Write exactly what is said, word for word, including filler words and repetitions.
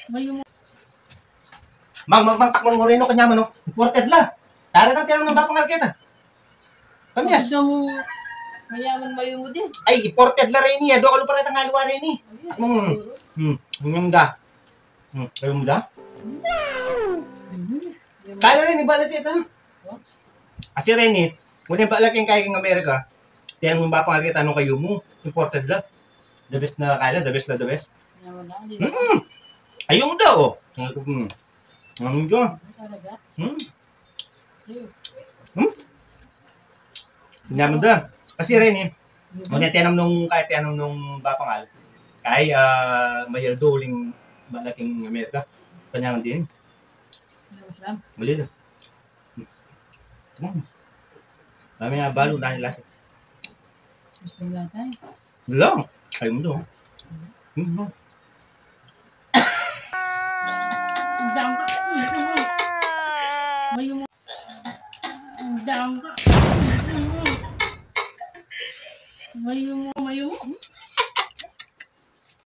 Mayumu. Mang, mang, mang, takman mu reni, o, kanyaman, no? Imported la. Tara na, tira mu nang bapangal keta. Pamias. Gusto mu mayaman, mayumu din. Ay, imported la reni, a. Doka lupa reta ngan aliwa reni. Ayun, hmm, siguro. Hmm, mayumu da. Hmm, mayumu da. Mhm. Kaya reni, balat ita. Kasi reni, nune balat king kaya king Amerika, tiyang bapangal keta nung kayumu, imported la. The best na kaya, the best la, the best. Kaya wala, di ba? Mm. Ayun daw, o. Mm. Ano daw? Talaga? Hmm? Ayun. Hmm? Nyaman da. Kasi reni, nune tiyanam nung, kaya tiyanam nung bapangal. Kaya, ah, mayaldo uling balat king Amerika. Kanyaman din. Ano, masarap? Mali na. Hmm. Mami nga balu na yung lasa. Gusto mo yata eh. Wala. Kaya mu daw. Hmm. Dangka. Mayumu. Dangka. Mayumu, mayumu.